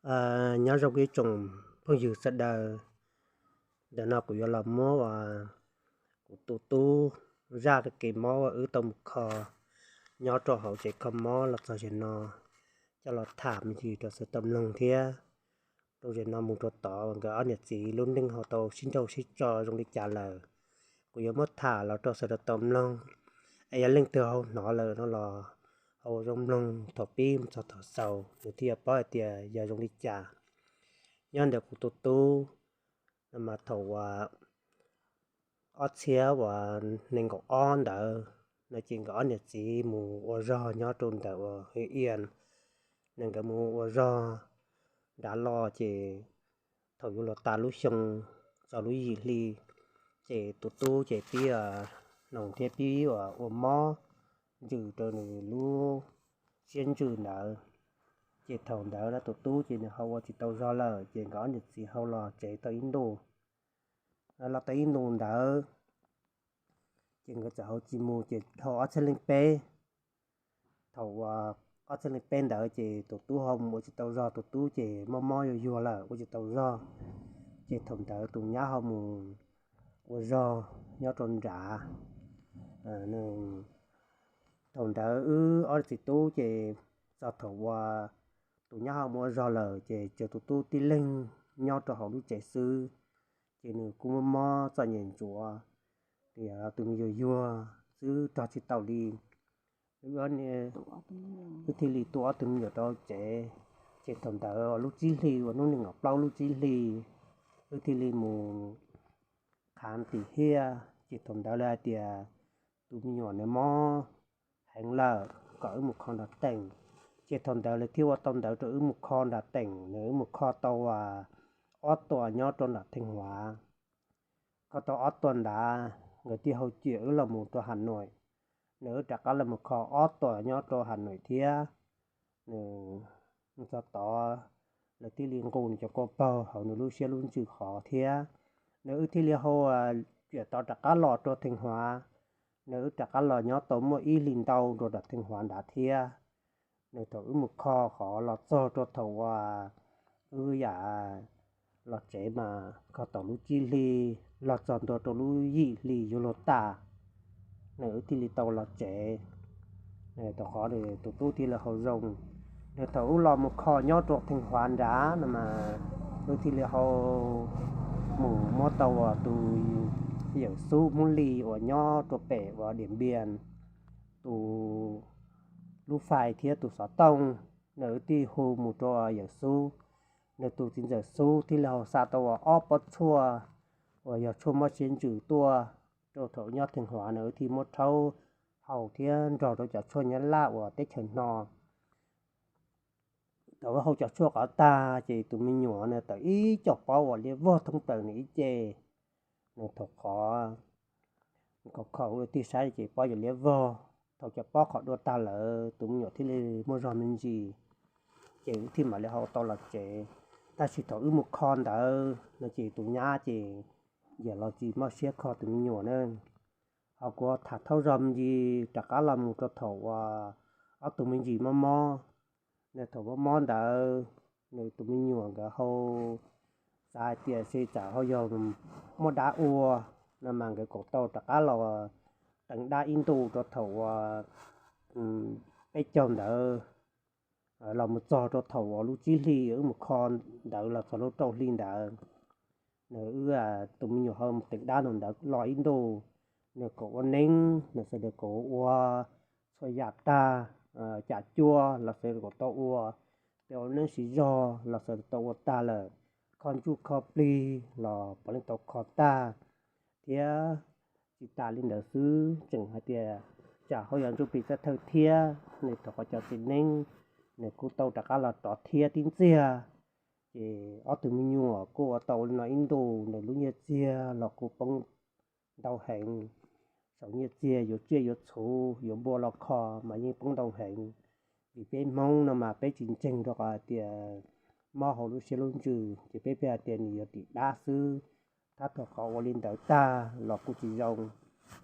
Nyob zoo ib tsoom phooj ywg sawv daws, ntawm no kuv yuav los muab uas kuv tus tub zaj kev mob uas wb tau mus kho nyob rau hauv tsev kho mob los txog zaum no coj los tham me ntsis rau sawv tau mloog thiab. Rau zaum no mus rau tod nkawd ob niam txiv lub neej ho tau sib nraug sib tso zoo li cas lawm, kuv yuav muab tham los rau sawv daws tau mloog. Es yog leej twg ho hnov lawm no los ho ua zoo mloog thaum pib mus txog thaum xaus nws thiaj yuav paub hais tias yog zoo li cas. Nyob ntawm kuv tus tub no mas thaum uas ob txhiab uas nees nkaum ob ntawd no ces nkawd ob niam txiv mus ua zog nyob rau ntawm uas Hwv Ias. Nkawd mus ua zog nrad los ces thaum yuav luag tas lub xyoo txog lub yim hli, ces tus tub ces pib noog thiab pib ua mob ntsws rau nws lub siab ntsws ntawd. Ces thaum ntawd tus tub ces nws ho ua tsis tau zog lawm ces nkawd ob niam txiv hau los tsev tau ib ntus. Los tau ib ntus ntawd ces nkawd txawm hau tsis mus ces dhau ob txhiab leej peb. Thaum uas ob txhiab leej peb ntawd ces tus tub ho mus ua tsis tau zog, tus tub ces mob mob yuag yuag lawm ua tsis tau zog. Ces thaum ntawd tus nyab ho mus ua zog nyob rau nrad. Thaum ntawd wb ob txiv tub ces txog thaum uas tus nyab ho mus ua zog lawm ces tsuas tus tub tib leeg nyob rau hauv lub tsev xwb. Ces nws kuj mob mob txom nyem ntsuav, tus me nyuam yuag yuag xwb rog tsis tau li. Wb thiaj li tu ob tug me nyuam rau tsev. Ces thaum ntawd lub tsib hli uas hnub nees nkaum plaub lub tsib hli, wb thiaj li mus khav tim hiaj. Ces thaum ntawd lawv hais tias tus me nyuam nws mob heev lawm kom wb mus kho nrad teem. Ces thaum ntawd lawv thiaj ua tau ntawv rau wb mus kho nrad teem, nws wb mus kho tau ob tuas nyob rau nram Theej Huav. Kho tau ob tuas ntawd nkawd thiaj hau ciam wb los mus rau Has Nois. Nws wb rov qab los mus kho ob tuas nyob rau Has Nois thiab. Nws txog tod, lawv thiaj li nqus nws cov kua paug hauv nws lub siab lub ntsws qhov thiab. Nws wb thiaj li hau ciam tod rov qab los rau Theej Huav. Nws wb rov qab los nyob tau muaj ib hlis ntau rau nram Theej Huav nrad thiab. Nws thaum wb mus kho qhov los txog rau thaum uas wb yam los tsev mas kho tau lub tsib hli los txog ntua rau lub yim hli yuav luag tas, nws wb thiaj li tau los tsev. Thaum qhov tus tub thiaj li hau zoo. Nws thaum wb los mus kho nyob rau Theej Huav nrad no mas wb thiaj li hau mus muab tau uas tus yawm Xub Hmoob Lis uas nyob rau pem uas Diam Npias, tus lub fais thiab tus xov tooj, nws wb thiaj hu mus rau yawm Xub. Nws tus txiv ntxawm Xub thiaj li hau xa tau uas ob pob tshuaj uas yog tshuaj mob siab ntsws tuaj rau thaum nyob Theej Huav, nws wb thiaj muab rhaub haus thiab nrog rau cov tshuaj Nyab Laj uas teb chaws no. Thaum wb hau cov tshuaj qhov tag ces tus me nyuam nws tawm ib co pob uas liab vog thoob plaws nws ib ce. Nws thaum qhov kho kho wb thiaj saib ces pob yuav liab vog. Thaum cov pob qhov dua tag lawm tus me nyuam thiaj li muaj zog me ntsis, ces wb thiaj mam li hau tau los tsev. Tab sis thaum wb mus kho ntawd no ces tus nyab ces yam los tsis mob siab kho tus me nyuam na. Ho kuv tham thaub zog me ntsis rov qab los mus rau thaum uas ob tug me ntsis mob mob. Nws thaum mob mob ntawd, nws tus me nyuam nkawd hau xav hais tias xyov tsam ho yog muaj dab ua no mas nkawd kuj tau rov qab los teev dab ib ntus rau thaum uas peb caug ntawd los mus txog rau thaum uas lub tsib hli wb mus kho ntawd los txog lub rau hli ntawd. Nws wb tus me nyuam ho mus teev dab nus ntawd los ib ntus, nws kuj ua neeb, nws sawv daws kuj ua txhua yam tag, cam cuaj los sawv daws kuj tau ua, tej ua neeb siv zog los sawv daws tau ua tag lawm, kho ntsuj kho plig los puav leej tau kho tag thiab. Tsis tas li ntawd xwb tseem hais tias tsam ho yog ntsuj plig txawj thawj thiab, nws rau qhov cov txiv neeb nws kuj tau rov qab los rov thiab tib ntxiag. Ces ob tug me nyuam kuj ua tau li no ib ntus, nws lub nyiaj txiag los kuj poob ntau heev. Saum nyiaj txiag yuav tsiaj yuav txhu, yuav npua los kho mas yeej poob ntau heev. Vim peb Hmoob no mas peb tsis ntseeg rau qhov hais tias mob hauv lub siab lub ntsws, ces peb pheej hais tias nws yog tim dab xwb. Tab thaum qhov ua li ntawd tag los kuj tsis zoo,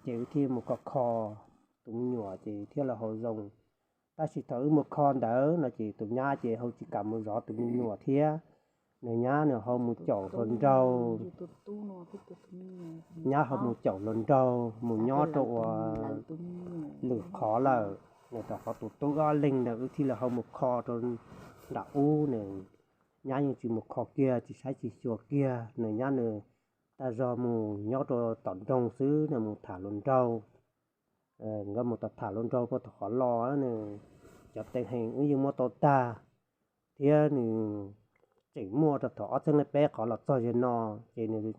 ces wb thiaj mus kho kho tus me nyuam ces thiaj li hau zoo. Tab sis thaum wb mus kho ntawd no ces tus nyab ces ho tsis kam mus zov tus me nyuam thiab. Nws nyab nws ho mus caum hluas nraug, nyab ho mus caum hluas nraug mus nyob rau ua lwm qhov lawm. Nws rau qhov tus tub ob leeg ntawd wb thiaj li ho mus kho rau nram ub, nws nyab yeej tsis mus kho kiag, tsis saib tsis xyuas kiag. Nws nyab nws tag zog mus nyob rau tom nroog xwb, nws mus tham hluas nraug. Nkawd mus tom tham hluas nraug puag tom qhov los, nws cov tes hees wb yeej muab tau tag, thiab nws tseem muaj rau thaum ob txhiab peb qhov los txog ze no, ces nws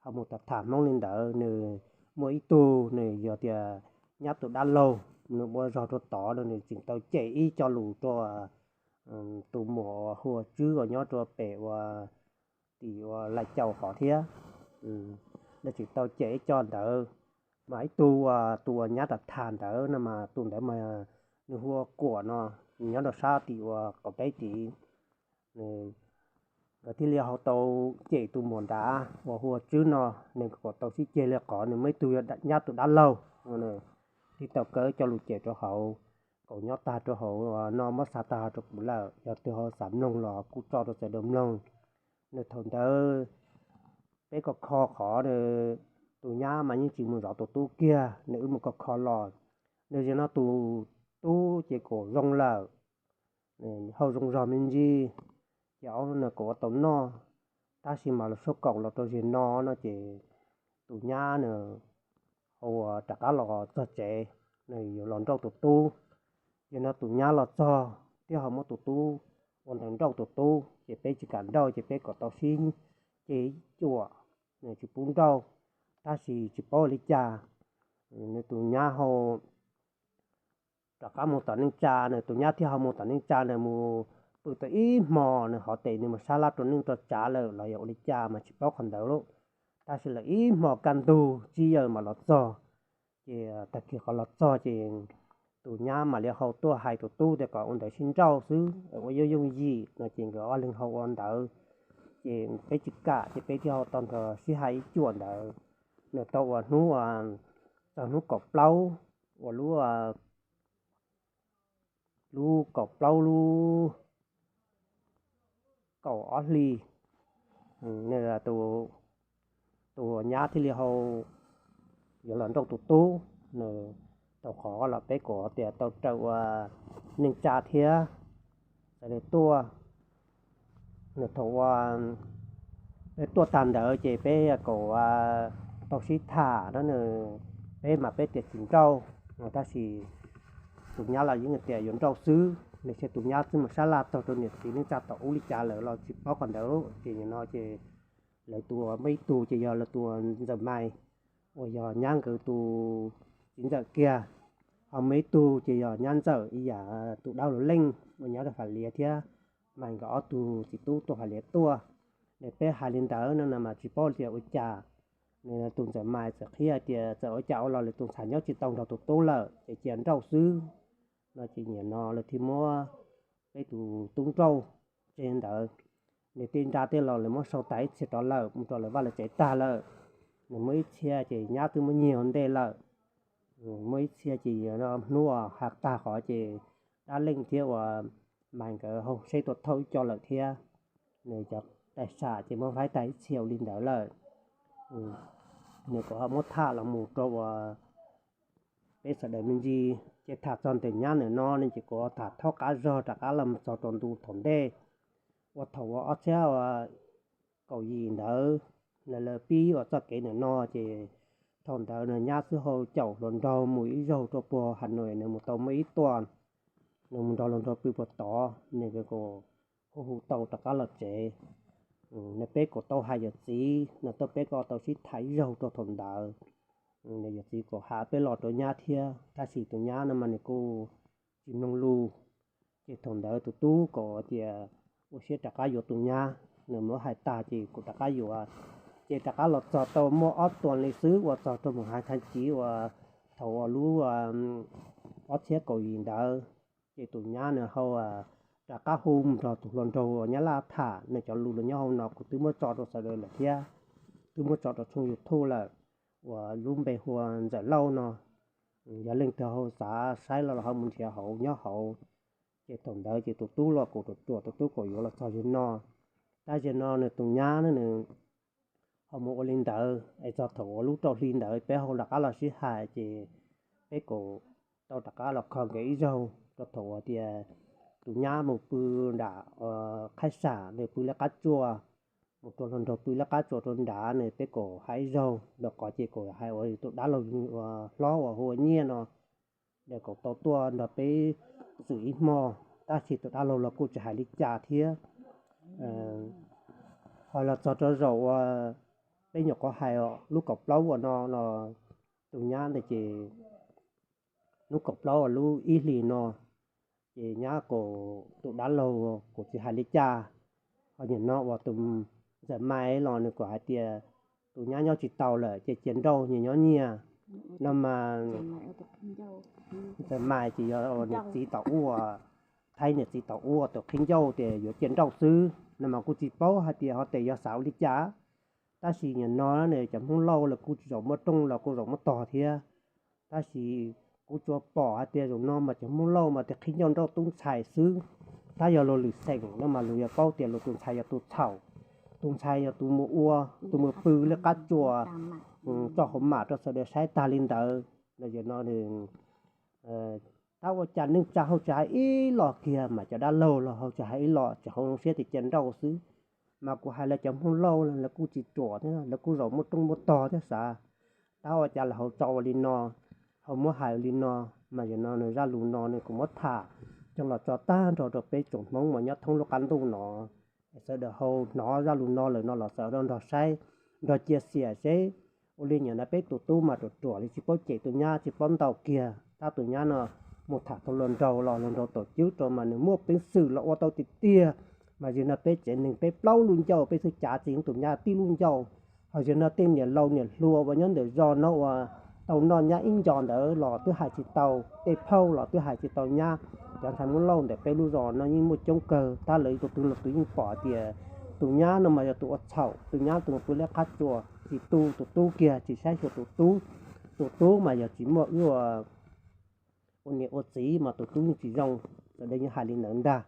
ho mus tom tham Hmoob li ntawd. Nws muaj ib tug nws yog tias nyab tus dab laug, nws ua zog rau tod no, nws tseem tau cem ib co lus rau tus muam uas hu ua Tswb uas nyob rau pem ua tim ua Lais Caus qhov thiab. Nws tseem tau cem ib co ntawd, mas ib tug uas tus uas nyab tham tham ntawd no mas tus ntawd mas nws hu ua Kuam no, nws nyob rau sab tim ua qaum teb tid. Nkawd thiaj li ho tau cem tus muam nrad uas hu ua Tswb no, nws kuj tau sib ceg li qhov nws muaj ib tug yog nyab tus dab laug. Thiaj tau kaw cov lus cem rau hauv, kom nyob tag rau hauv no muab xa tag rau kuv lawm, yog twg ho xav mloog los kuj tso rau sawv daws mloog. Nws thaum ntawd peb kho kho qhov nws, tus nyab mas yeej tsis mus zov tus tub kiag, nws wb mus kho kho los. Nws zaum no tus tub ces kuj zoo lawm, hau zoo zog me ntsis, ces ob nws kuj ua tau noj. Tab sis mas los sab kaum los rau zaum no no ces tus nyab nws ho rov qab los txog tsev, nws yuav los nrauj tus tub. Ces no tus nyab los txog thiab ho muab tus tub ua ntawd nrauj tus tub, ces peb tsis kam nrauj, ces peb kom tau sib ceg ib cuam, nws tsis pub nrauj. Tab sis tsis paub li cas, nws tus nyab ho rov qab mus tom neej tsa, nws tus nyab thiaj ho mus tom neej tsa, nws mus pw tau ib hmo, nws ho tes nws mus sab laj rau neej rau tsav lawm los yog ua li cas mas tsis paub qhov ntawd lauj. Tab sis lawm ib hmo kaj ntug tsib yawm mam los txog. Ces tag kis qhov los txog ces tus nyab mam li ho tuaj hais tus tub tias kom ua ntawd sib nrauj xwb, ua yooj yooj yim no, ces nkawd ob leeg ho ua ntawd. Ces peb tsis kam, ces peb thiaj ho tau nrog sib hais ib cuam ntawd. Nws tau ua hnub, txog hnub kaum plaub uas lub lub kaum plaub lub kaum ob hlis, tus nyab thiaj li ho yuav los nrauj tus tub. Nws tau qhov los peb kuj tias tau raws ua neej tsa thiab, txawm li tuaj, nws thaum ua peb tuaj tag ntawd ces peb kuj tau sib tham no, nws, peb mas peb tias tsis nrauj, tab sis tus nyab los yeej tias yuav nrauj xwb. Nws thiaj, tus nyab twb mus sab laj txog rau niam txiv neej tsa tom ub li cas lawm los tsis paub qhov ntawd. Ces nim no ces lawv tus muaj ib tug ces yog lawv tus ntxawm mais uas yog nyab nkawd tus txiv ntxawm kiag, ho muaj ib tug ces yog nyab ntxawm ib yam tus dab laug Leej uas nyob rau Fam Lias thiab, mas nkawd ob tug txiv tub tuaj Fam Lias tuaj. Nws, peb hais li ntawd no mas tsis paub tias ua cas. Nws tus ntxawm mais txawm qhia tias txawm ua cas ua los lwm tus ntxhais nyob tsis tau nrog tus tub lawm ces cia nrauj xwb no. Ces nim no lawv thiaj muab peb tus tub nrauj tseg ntawd. Nws tej nra tej los lawv muab sau tas ib txhia rov lawm mus rau lawv vaj lawv tsev tag lawm. Nws muaj ib txhia ces nyab twb muab nyiag ua ntej lawm. Muaj ib txhia ces hnub has tag qhov ces dab Leej thiab uas mais nkawd ho seb tua thauj ib co lawm thiab. Nws cov tais sam ces muab faib tag ib txhia ua li ntawd lawm. Nws kuj ho muab tham los mus rau uas peb sawv daws me ntsis, ces tham txog ntawm nyab ntawm no ne ces kuv tham thaub qab zog rov qab los txog rau ntu thaum ntej, uas thaum uas ob txhiab kaum yim ntawd, lawv pib ua txoj kev ntawm no ces thaum ntawd nws nyab xwb ho caum hluas nraug mus ib zaug rau puag Has Nois, nws mus tau muaj ib tuaj, nws mus nrog hluas nraug pw puag tod, nws kuj hu hu tau rov qab los tsev. Nws, peb kuj tau hais yawm txiv, nws tuaj peb kuj tau sib tham ib zaug rau thaum ntawd. Nws yawm txiv kuj hais peb los rau nyab thiab, tab sis tus nyab no mas nws kuj tsis mloog lus. Ces thaum ntawd tus tub kuj tias ua siab rov qab yuav tus nyab, nws muab hais tag ces kuj rov qab yuav. Ces rov qab los txog tau muaj ob tuas li xwb uas txog rau mus hav thaj civ uas thaum uas lub ob txhiab kaum yim ntawd, ces tus nyab nws ho rov qab hu mus nrog tus hluas nraug uas nyab laj tham, nws cov lus los nyob hauv no kuv twb muab tso rau sawv daws lawm thiab, twb muab tso rau tshooj YouTube lawm, uas lub npe hu ua Ntxawm Lauj no. Yog leej twg ho xav saib los ho mus nrhiav hauv nyob hauv. Ces thaum ntawd ces tus tub los kuj ruam ruam, tus tub kuj yuav los txog zaum no. Tab zaum no nws tus nyab ne nws ho mus ua li ntawd es txog thaum uas lub rau hli ntawd peb ho rov qab los sib hais ces peb kuj tau rov qab los kho nkawd ib zaug rau thaum uas tias tus nyab mus pw nram qhaib sam, nws pw liab qab tsua, mus rau hluas nraug pw liab qab tsua rau nrad ne, peb kuj hais ib zaug rau qhov ces kuj hais ua tus dab laug hlob uas hu ua Nyiaj no, nws kuj tau tuaj nrog peb xwm ib hmo, tab sis tus dab laug los kuj tsis hais li cas thiab. Ho los txog rau zaum uas peb nyuam qhuav hais lub kaum plaub uas no los tus nyab ntawd ces lub kaum plaub uas lub ib hlis no ces nyab kuj tus dab laug kuj tsis hais li cas. Ho nim no uas tus ntxawm Maiv los nws kuj hais tias tus nyab nyob tsis tau lawm ces cia nrauj nyias nyob nyias no mas ntxawm Maiv ces yog niam txiv tom ub, Thaib niam txiv tom ub tus qhib ncauj tias yuav cia nrauj xwb no mas kuj tsis paub hais tias ho tes yog xav ua li cas. Tab sis nim no cov Hmoob Lauj los kuj tsis zaum muaj rooj los kuj zaum muaj tog thiab. Tab sis kuv tsuas pom hais tias zaum no mas cov Hmoob Lauj mas tias qhib ncauj nrauj tub ntxhais xwb. Tab yog luag lwm xeem no mas luag yuav paub tias luag tus ntxhais yog tus txhaum, tus ntxhais yog tus mus ua, tus mus pw liab qab tsua, tso hauv mam rau sawv daws saib tag li ntawd no. Yog no tab ua cas neej tsa hauv tsis hais ib los kiag mas cov dab laug los hauv tsis hais ib los, tsis hauv zoo siab tias cia nrauj xwb. Mas kuv hais lawv cov Hmoob Lauj lawv kuj tsis ruam thiab, lawv kuj zaum muaj rooj muaj tog thiab xav. Tab ua cas lawv hauv tso ua li no, hauv muab hais ua li no. Mas yog no nws zaj lus no nws kuj muab tham coj los tso tag nrho rau peb tsoom Hmoob uas nyob thoob lub qab ntuj no. Sawv daws hauv hnov zaj lus no lawm no los sawv daws nrog saib, nrog cia xiam seb ua li nyuam no peb tus tub mas ruam ruam li tsis paub cem tus nyab tsis paub ntaus kiag. Tab tus nyab no mus tham tau hluas nraug los hluas nraug tom cwb rau mas nws muaj peev xwm los ua tau tiag tiag. Mas yog no peb tsev neeg peb plaub lub ncauj peb xwb cav tsis yeej tus nyab tib lub ncauj. Ho yog no tej niam laus niam hluas uas nyob ntawm zos no uas tau noj nyab ib ncos ntawd los twb hais tsis tau, tej phauj los twb hais tsis tau nyab. Cov ntxhais Hmoob Lauj ntawm peb lub zos no yeej muaj coob kawg, tab lawv tus twg los tus yeej pom tias tus nyab no mas yog tus ua txhaum, tus nyab tus mus pw liab qab tsua, tsis tu tus tub kiag, tsis saib xyuas tus tub. Tus tub mas yog tsis muaj wb ua niam ua txiv mas tus tub yeej tsis zoo. Sawv daws yeej hais li ntawd ntag.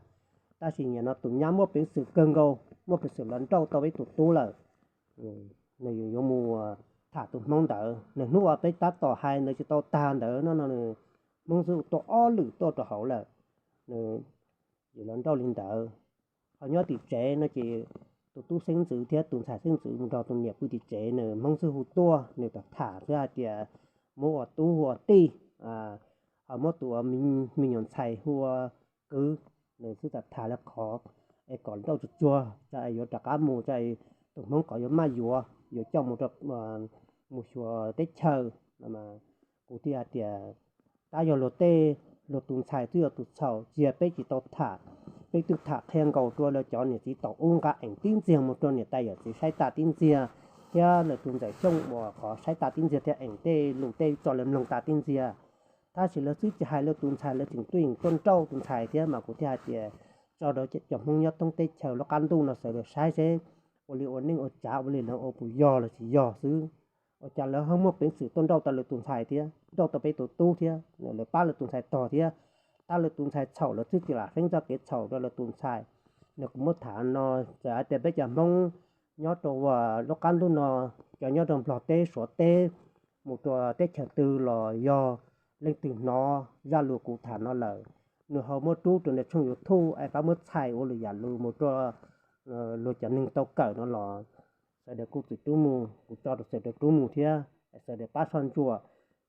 Tab sis nim no tus nyab muaj peev xwm kawg nkaus, muaj peev xwm los nrauj tau peb tus tub lawm. Nws yuav mus tham tus Hmoob ntawd, nws hnub uas peb tab tom hais ntawd tsis tau tag ntawd no no nws Hmoob xwb tuaj ob lwm tuaj rau hauv lawm. Nws yuav los nrauj li ntawd. Ho nyob tim tsev no ces tus tub xeeb ntxwv thiab tus ntxhais xeeb ntxwv mus nrog tus niam pw tim tsev, nws Hmoob xwb hu tuaj, nws tham tham xwb hais tias muab ua tub ua tij, ho muab tus me nyuam ntxhais hu ua kwv, nws xwb tham tham li qhov es kom nrauj tsuag tsuag, tsam yuav rov qab mus tsam tus Hmoob qhov yuav maj yuav, yuav coj mus rau, mus xyuas teb chaws. Kuv thiaj hais tias tab yog luag tej, luag tus ntxhais twb yog tus txhaum, tsis yog peb tsis tau tham. Peb twb tham qhia nkaus rau lawv cov niam txiv tom ub nqa eem tib ntxiag mus rau niam tais yawm txiv saib tas tib ntxiag, thiab lawv tus ntxawm Xyooj uas qhov saib tas tib ntxiag thiab eem tej lus tej tso lawv mloog tas tib ntxiag. Tab sis lawv xwb tsis hais, lawv tus ntxhais lawv tseem tuaj yeem tuaj nrauj tus ntxhais thiab. Mas kuv thiaj hais tias tso rau cov Hmoob nyob thoob teb chaws lub qab ntuj no sawv daws saib seb ua li ua neej ua tsav ua li lawv ua puas yog los tsis yog xwb. Ua cas lawv ho muaj peev xwm tuaj nrauj tau lawv tus ntxhais thiab nrauj tau peb tus tub thiab, lawv pab lawv tus ntxhais tog thiab. Tab lawv tus ntxhais txhaum lawv twb tsis lam feeb txoj kev txhaum rau lawv tus ntxhais. Nws kuj muab tham no, txawm hais tias peb cov Hmoob nyob rau lub qab ntuj no, cov nyob rau Nplog teb Suav teb mus rau teb chaws twg los yog leej twg hnov zaj lus kuv tham no lawm, nws ho muab rub rau nws tshooj YouTube es pab muab txhais ua lwm yam lus mus rau luag cov neeg tau kawm no los sawv daws kuj txwm rub mus, kuv tso rau sawv daws rub mus thiab, sawv daws pab soj ntsuam,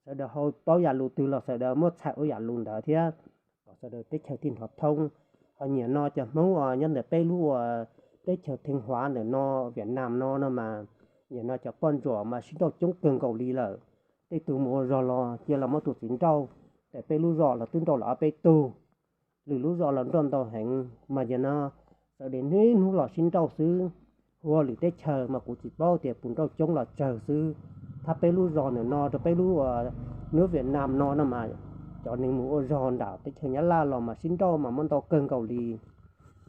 sawv daws ho paub yam lus twg los sawv daws muab txhais ua yam lus ntawd thiab, kom sawv daws teb chaws thiaj hnov thoob. Ho nim no cov Hmoob uas nyob ntawm peb lub uas teb chaws Theej Huav ntawm no, Viaj Nam no no mas, nim no cov poj ntsuam mas sib nrauj coob kawg nkaus li lawm. Tej tus mus ua zog los cia los muab tus txiv nrauj, ntawm peb lub zos los twb nrauj los ob peb tug, lwm lub zos los nrauj ntau heev. Mas nim no sawv daws niaj hnub los sib nrauj xwb. Hu ua lwm teb chaws mas kuv tsis paub tias puas nrauj coob los tsawg xwb. Thab peb lub zos ntawm no rau peb lub uas hnub Viaj Nam no no mas, cov neeg mus ua zog nram teb chaws Nyab Laj los mas sib nrauj mas muaj ntau kawg nkaus li.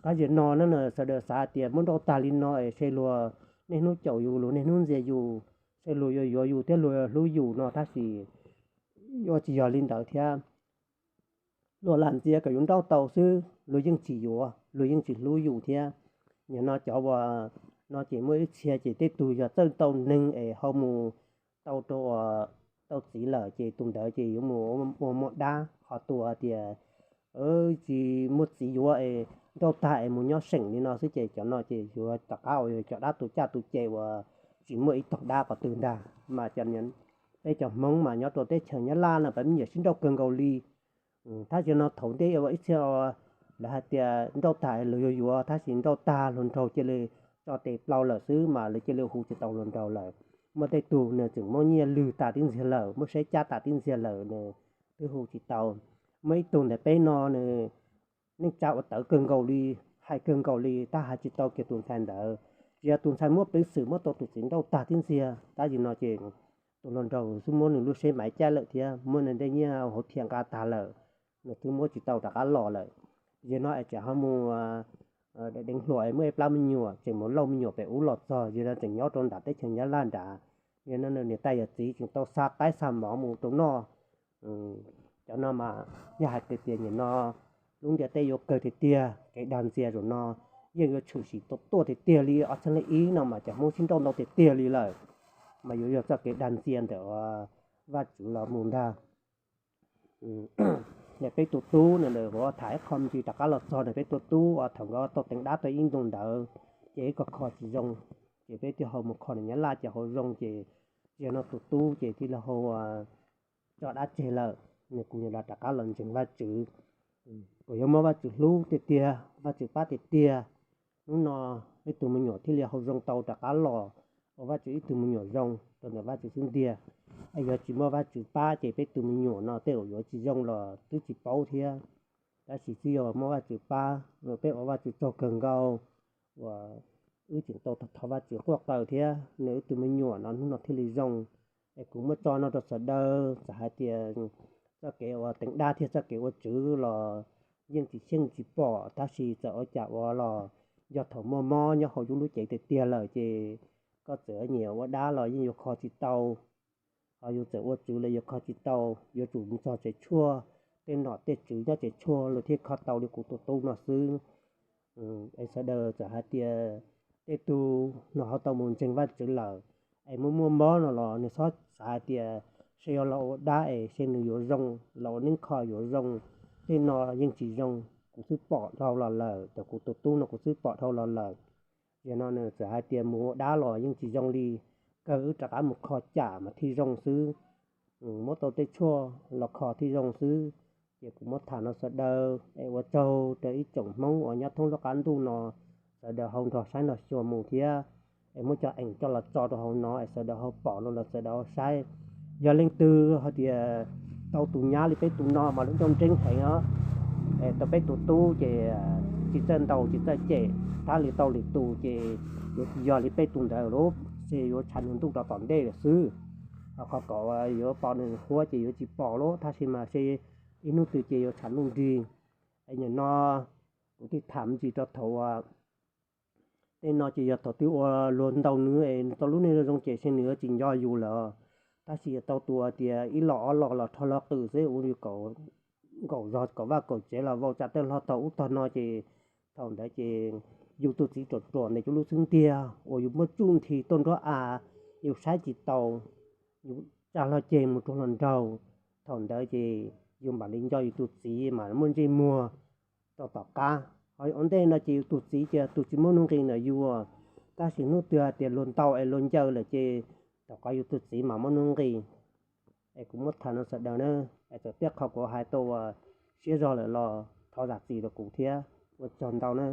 Tab sis no na sawv daws xav tias muab nrauj tag li no es se luag niaj hnub caum yus, luag niaj hnub ntxias yus, se luag yuav yuav yus thiab luag hlub yus no, tab sis ua tsis yog li ntawd thiab. Luag lam ntxias kom yus nrauj tau xwb, luag yeej tsis yuav, luag yeej tsis hlub yus thiab. Nim no cov uas no ces muaj ib txhia ces tej tug yog txawj tau neeg es ho mus tau rau, tau txiv lawm ces tus ntawd ces yuav mus ua muaj dab, ho tus hais tias tsis muaj txiv yuav es nrauj tag es mus nyob seem li no xwb ces cov no ces yuav rov qab ua cov dab tus caj tus ces uas tsis muaj ib tog dab qhov twg ntag. Mas cov, peb cov Hmoob mas nyob rau teb chaws Nyab Laj no peb me nyuam sib nrauj kawg nkaus li. Tab sis no thaum ntej ua ib txhia lawv hais tias nrauj tag lawv yuav yuav, tab sis nrauj tag hluas nraug cia li tso tes plaws lawm xwb mas lawv cia li hu tsis tau hluas nraug lawm. Muaj tej tug nws tseem muab nyiaj lwg tas tib ntxiag lawm, muab saib cab tas tib ntxiag lawm nws twb hu tsis tau. Muaj ib tug ntawm peb no nws neej tsa ua tawv kawg nkaus li, hais kawg nkaus li tab hais tsis tau kiag tus ntxhais ntawd. Tsis yog tus ntxhais muab peev xwm muab tau tus txiv nrauj tag tib ntxiag, tab sis no ces tus hluas nraug xub muab nws lub seb maiv caij lawm thiab muab nws tej nyiaj hauv thiam nqa tag lawm, nws twb muab tsis tau rov qab los lawm. Yog no es tseem ho mus deev hluas es muaj ib plab me nyuam tseem mus lauj me nyuam pem ub los txog, yog no tseem nyob rau nram teb chaws Nyab Laj nrad. Yog no niam tais yawm txiv tseem tau xa qaib xa mov mus rau noj. Cov no mas yog hais tias tias nim no lub ntiaj teb yuav kawg tiag tiag, kev dag ntxias zaum no yeej yuav tshwm sim tuaj tiag tiag li ob txhiab leej ib no mas cov Hmoob sib nrauj ntau tiag tiag li lawm. Mas yuav yog txoj kev dag ntxias ntawm Vajtswv los mus ntag. Nim peb tus tub no ntawm kuv tham ib qho me ntsis rov qab los txog ntawm peb tus tub uas thaum nkawd tau teev dab tau ib ntus ntawd, ces ib co kho tsis zoo, ces peb thiaj ho mus kho nws Nyab Laj ces ho zoo ces, yog no tus tub ces thiaj li ho tso dab tseg lawm, nws kuj yuav rov qab los ntseeg Vajtswv. Kuv yuav muab Vajtswv hlub tiag tiag, Vajtswv pab tiag tiag, hnub no peb tus me nyuam thiaj li ho zoo tau rov qab los ua Vajtswv ib tug me nyuam zoo rau ntawm Vajtswv xub ntiag. Yog tsis muaj Vajtswv pab ces peb tus me nyuam no tej zaum yuav tsis zoo los twb tsis paub thiab. Tab sis twb yog muaj Vajtswv pab, peb ua Vajtswv tsaug kawg nkaus uas wb tseem tau thov Vajtswv quaj qw thiab nws wb tus me nyuam no hnub no thiaj li zoo. Es kuv muab tso no rau sawv daws, txawm hais tias txoj kev uas teev dab thiab txoj kev ua tswv los yeej tsis xyeej tsis pom, tab sis txawm ua cas ua los yog thaum muaj mob nyob hauv yus lub cev tiag tiag lawm ces koj txawm nyiam ua dab los yeej yuav kho tsis tau. Ho yus txawm ua tswv los yuav kho tsis tau, yuav tsum mus txog tsev tshuaj, tej nom tej tswv nyob tsev tshuaj lawm thiaj kho tau li kuv tus tub no xwb. Es sawv daws txawm hais tias tej tug no ho tau mus ntseeg Vajtswv lawm, es muaj muaj mob no los nws txhob xav hais tias se yog los ua dab es se nws yuav zoo, los ua neeb kho yuav zoo. Tej no yeej tsis zoo, kuv twb pom dhau los lawm, thaum kuv tus tub no kuv twb pom dhau los lawm. Yog no nws txawm hais tias mus ua dab los yeej tsis zoo li, kawg wb rov qab mus kho cam mas thiaj zoo xwb. Muab tau tej tshuaj los kho thiaj zoo xwb. Ces kuv muab tham no sawv daws es ua tsaug rau ib tsoom Hmoob uas nyob thoob lub qab ntuj no, sawv daws ho nrog saib nrog xyuas mus thiab. Es muab cov eem coj los tso rau hauv no es sawv daws ho pom los sawv daws ho saib. Yog leej twg hais tias tau tus nyab li peb tus no mas lub ncauj nreeb heev os, es tau peb tus tub ces tsis txawj ntaus tsis txawj cem, tab li tau lwm tus ces yuav tsis yog li peb tus ntawd lawm, ces yuav tshav ntuj rau tom ntej lawm xwb. Ho qhov kom yuav pom nws huab ces yuav tsis pom lawm, tab sis mas se ib hnub twg ces yuav tshav ntuj nrig. Es nim no kuv thiaj tham me ntsis rau thaum uas tej no ces yog thaum twb ua luag ntaus nws es nws tau lub neej zoo zoo ces se nws yuav tsis nco yus lawm. Tab sis yog tau tus hais tias ib los ob los los rho hlo qws xwb ua yus kaum zog kaum vaj kaum tsev los vau tsa tawg hlo tog ub tog no ces thaum ntawd ces yus tus txiv ruam ruam ntawm yus lub xub ntiag uas yus muab tsuj nthi tuaj nruab av, yus saib tsis taus, yus tsa hlo ceg mus rau hluas nraug. Thaum ntawd ces yus mam li nco yus tus txiv mas muaj ntsej muag rau tom qab. Ho ua ntej no ces yus tus txiv ces tus tsis muaj nuj nqis ntawm yus, tab sis hnub twg hais tias luag ntaus es luag ncaws lawm ces tom qab yus tus txiv mas muaj nuj nqis. Es kuv muab tham no sawv daws na, es txawm tej qho kuv hais tau uas siab zog lawm los thov zam txim rau kuv thiab. Ua tsaug ntau na.